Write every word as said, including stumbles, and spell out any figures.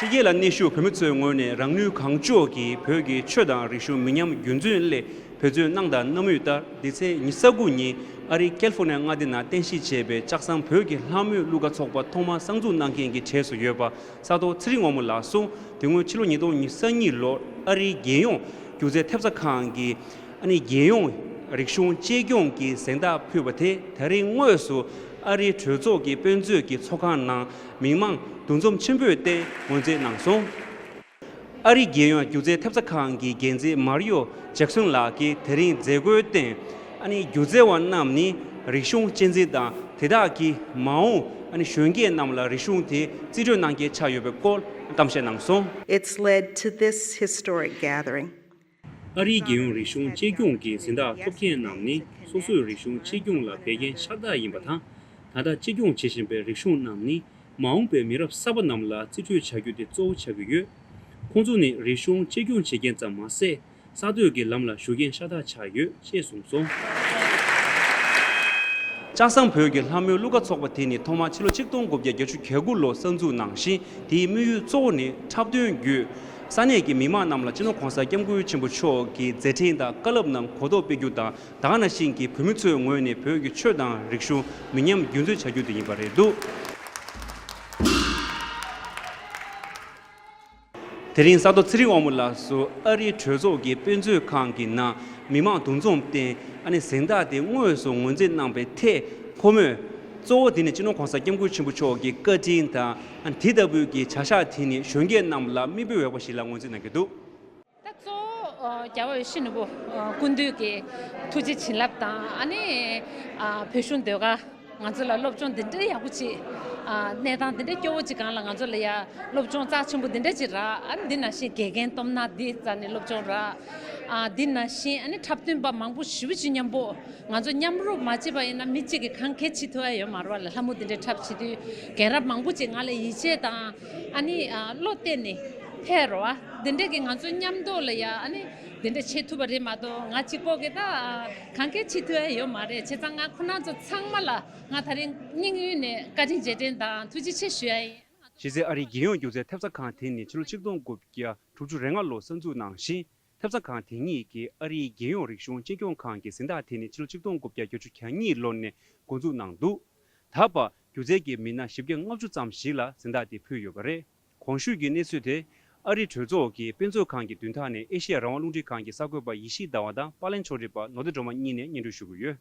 ཕ་གི་ལ་གནས་བཞུགས་བོད་མི་ཚོའི་ངོས་ནས་རང་ནུས་གང་ལྕོགས་ཀྱིས་བོད་ཀྱི་ཆོས་དང་རིག་གཞུང་མི་ཉམས་རྒྱུན་འཛིན་སླད་འབད་བརྩོན་གནང་དང་གནང་མུས་ལྟར། འདི་ཚེས་ཉི་ཤུ་རྩ་དགུ་ཉིན་ཨ་རིའི་ཀལ་ཧྥོར་ནི་ཡ་མངའ་སྡེ་ནང་རྟེན་གཞི་བྱས་པའི་ལྕགས་ཟམ་བོད་ཀྱི་ལྷ་མོའི་གླུ་གར་ཚོགས་པ་ཐོག་མར་གསར་འཛུགས་གནང་མཁན་གྱི་གྲས་སུ་ཡོད་པ་ས་ཐོག་ཚེ་རིང་དབང་མོ་ལགས་སུ། དེ་སྔོན་ཕྱི་ལོ་ཉིས་སྟོང་ཉི་ཤུ་རྩ་གཉིས་ལོར་ཨ་རིའི་རྒྱལ་ཡོངས་སྒྱུ་རྩལ་ཐེབས་རྩ་ཁང་གིས་ཨ་ནི་རྒྱལ་ཡོངས་རིག་གཞུང་གཅེས་སྐྱོང་གི་གཟེངས་རྟགས་ཕུལ་བ་དེ་ད་རིང་དངོས་སུ་ཨ་རིའི་གྲོས་ཚོགས་ཀྱི་དཔེ་མཛོད་ཀྱི་ཚོགས་ཁང་ནང་མི་མང་འདུ་འཛོམས་ཆེན་པོའི་སྟེང་ངོས་འཛིན་གནང་སོང་། ཨ་རིའི་རྒྱལ་ཡོངས་སྒྱུ་རྩལ་ཐེབས་རྩ་ཁང་གི་འགན་འཛིན་མར་ཡོ་ཇེག་སོན་ལགས་ཀྱིས་དེ་རིང་མཛད་སྒོའི་སྟེང་ཨ་ནི་སྒྱུ་རྩལ་བ་རྣམས་ནི་རིག་གཞུང་གཅེས་འཛིན་དང་དེ་དག་གིས་མ་འོངས་ཨ་ནི་གཞོན་སྐྱེས་རྣམས་ལ་རིག་གཞུང་དེ་རྩིས་སྤྲོད་གནང་གལ་ཆགས་ཡོད་པའི་སྐོར་གཏམ་བཤད་གནང་སོང་། It's led to this historic gathering. ཨ་རིའི་རྒྱལ་ཡོངས་རིག་གཞུང་གཅེས་སྐྱོང་གི་གཟེངས་རྟགས་ཐོབ་མཁན་རྣམས་ནི་སོ་སོའི་རིག་གཞུང་གཅེས་སྐྱོང་ལ་འབད་འགན་ཤ་སྟག་ཡིན་པ་དང་། ད་ལྟ་གཅེས་སྐྱོང་བྱེད་བཞིན་པའི་རིག་གཞུང་རྣམས་ནི་མ་འོངས་པའི་མི་རབས་གསར་པ་རྣམས་ལ་རྩིས་སྤྲོད་བྱ་རྒྱུ་དེ་གཙོ་བོ་ཆགས་ཀྱི་ཡོད། ཁོང་ཚོ་ནི་རིག་གཞུང་གཅེས་སྐྱོང་བྱེད་མཁན་ཙམ་མ་ཟད། གསར་གཏོད་ཀྱི་ལམ་ལ་ཞུགས་མཁན་ཤ་སྟག་ཆགས་ཡོད་ཅེས་གསུངས་སོང་། ལྕགས་ཟམ་བོད་ཀྱི་ལྷ་མོའི་གླུ་གར་ཚོགས་པ་དེ་ནི་ཐོག་མར་ཕྱི་ལོ་ཆིག་སྟོང་དགུ་བརྒྱ་བརྒྱད་ཅུ་གྱ་དགུ་ལོར་གསར་འཛུགས་གནང་ཞིང་། དེའི་དམིགས་ཡུལ་གཙོ་བོ་ནི་འཁྲབ་སྟོན་བརྒྱུད་ས་གནས་ཀྱི་མི་མང་རྣམས་ལ་སྤྱི་ནོར་༸གོང་ས་༸སྐྱབས་མགོན་ཆེན་པོ་མཆོག་གི་མཛད་འཕྲིན་དང་བཀའ་སློབ་རྣམས་གོ་རྟོགས་སྤེལ་རྒྱུ་དང་། ད་ག་ནང་བཞིན་གྱི་བོད་མི་ཚོའི་ངོས་ནས་བོད་ཀྱི་ཆོས་དང་རིག་གཞུང་མི་ཉམས་རྒྱུན་འཛིན་བྱ་རྒྱུ་དེ་ཡིན་པ་རེད་འདུག་དེ་རིང་ས་ཐོག་ཚེ་རིང་དབང་མོ་ལགས་སུ་ཨ་རིའི་གྲོས་ཚོགས་ཀྱི་དཔེ་མཛོད་ཁང་གི་ནང་མི་མང་འདུ་འཛོམས་སྟེང་ཨ་ནི་གཟེངས་རྟགས་དེ་དངོས་སུ་ངོས་འཛིན་གནང་པའི་ཐད། ཁོ་མོས་གཙོ་བོ་དེ་ནི་སྤྱི་ནོར་༸གོང་ས་༸སྐྱབས་མགོན་ཆེན་པོ་མཆོག་གི་བཀའ་དྲིན་དང་ཨ་ནི་དེ་ལྟ་བུའི་གི་བྱ་གཞག་དེ་ནི་གཞོན་སྐྱེས་རྣམས་ལ་མིག་དཔེ་འོས་པ་ཞིག་ལ་ངོས་འཛིན་གནང་གི་འདུག་ད་གཙོ་བོ་རྒྱལ་བ་ཡིད་བཞིན་ནོར་བུ་སྐུ་མདུན་གྱི་ཐུགས་རྗེ་བྱིན་རླབས་དང་། ཨ་ནི་བོད་གཞུང་ཟློས་གར། ང་ཚོ་ལ་སློབ་སྦྱོང་འདི་འདྲའི་ཡག་པོ་ཅིག་ཨ། གནས་སྟངས་འདི་འདྲའི་སྐྱོ་བོ་ཅིག་སྒང་ལ་ང་ཚོ་ལ་ཡ་སློབ་སྦྱོང་རྩ་ཆེན་པོ་འདི་འདྲ་ཅིག་རག་ཨ་ནི་འདི་ནང་བཞིན་དགེ་རྒན་སྟོབས་ན་འདི་རྩ་ནས་སློབ་སྦྱོང་རག་ཨ། འདི་ནང་བཞིན་ཨ་ནི་འཁྲབ་སྟོན་པ་མང་པོ་ཞེ་པོ་ཅིག་མཉམ་པོ་ང་ཚོ་མཉམ་རུབ་མ་བྱས་པ་ཡིན་ན་མི་གཅིག་གིས་གང་གལ་བྱེད་ཐུབ་ཡ་ཡོད་མ་རེད་བ་ལ། ལྷ་མོ་འདི་འདྲའི་འཁྲབ་བྱེད་དུས་རྒན་རབས་མང་པོ་ཅིག་ང་ལ་ཡིད་ཆེས་དང་ཨ་ནི་ཨ། བློ་གཏད་ནས་ཕེབས་རོགས་ཨ། འདི་འདྲ་གི་ང་ཚོ་མཉམ་དུ་ལ་ཡ་ཨ་ནི་འདི་འདྲ་བྱེད་ཐུབ་པ་རེད་མ་གཏོགས་ང་གཅིག་པོ་གིས་ད་གང་གལ་བྱེད་ཐུབ་ཡ་ཡོད་མ་རེད། བྱས་ཙང་ང་ཁོ་རང་ཚོ་ཚང་མ་ལ། ང་ད་རིང་སྙིང་དབུས་ནས་བཀའ་དྲིན་རྗེས་དྲན་དང་ཐུགས་རྗེ་ཆེ་ཞུ་ཡ་ཡིན། གཞི་རྩའི་ཨ་རིའི་རྒྱལ་ཡོངས་སྒྱུ་རྩལ་ཐེབས་རྩ་ཁང་དེ་ནི་ཕྱི་ལོ་ཆིག་སྟོང་དགུ་བརྒྱ་དྲུག་ཅུ་རེ་ལྔ་ལོར་གསར་འཛུགས་གནང་ཞིང་། ཐེབས་རྩ་ཁང་དེ་ཉིད་ཀྱིས་ཨ་རིའི་རྒྱལ་ཡོངས་རིག་གཞུང་གཅེས་སྐྱོང་ཁང་གི་གཟེངས་རྟགས་དེ་ནི་ཕྱི་ལོ་ཆིག་སྟོང་དགུ་བརྒྱ་བརྒྱད་ཅུ་གྱ་གཉིས་ལོ་ནས་འགོ་འཛུགས་གནང་འདུག་ད་བར་སྒྱུ་རྩལ་གྱི་མི་སྣ་བཞི་བརྒྱ་ལྔ་བཅུ་ཙམ་ཞིག་ལ་གཟེངས་རྟགས་དེ་ཕུལ་ཡོད་པ་རེད། གོང་ཞུས་ཀྱི་གནས་ཚུལ་དེ་ཨ་རིའི་གྲོས་ཚོགས་ཀྱི་དཔེ་མཛོད་ཁང་གི་མདུན་ཐང་ནས་ཨེ་ཤེ་ཡ་རང་དབང་རླུང་འཕྲིན་ཁང་གི་གསར་འགོད་པ་ཡེ་ཤེས་ཟླ་བ་དང་པར་ལེན་ཕྱོགས་སྒྲིག་པ་ནོར་བདེ་སྒྲོལ་མ་གཉིས་ནས་སྙན་སྒྲོན་ཞུ་གི་ཡོད།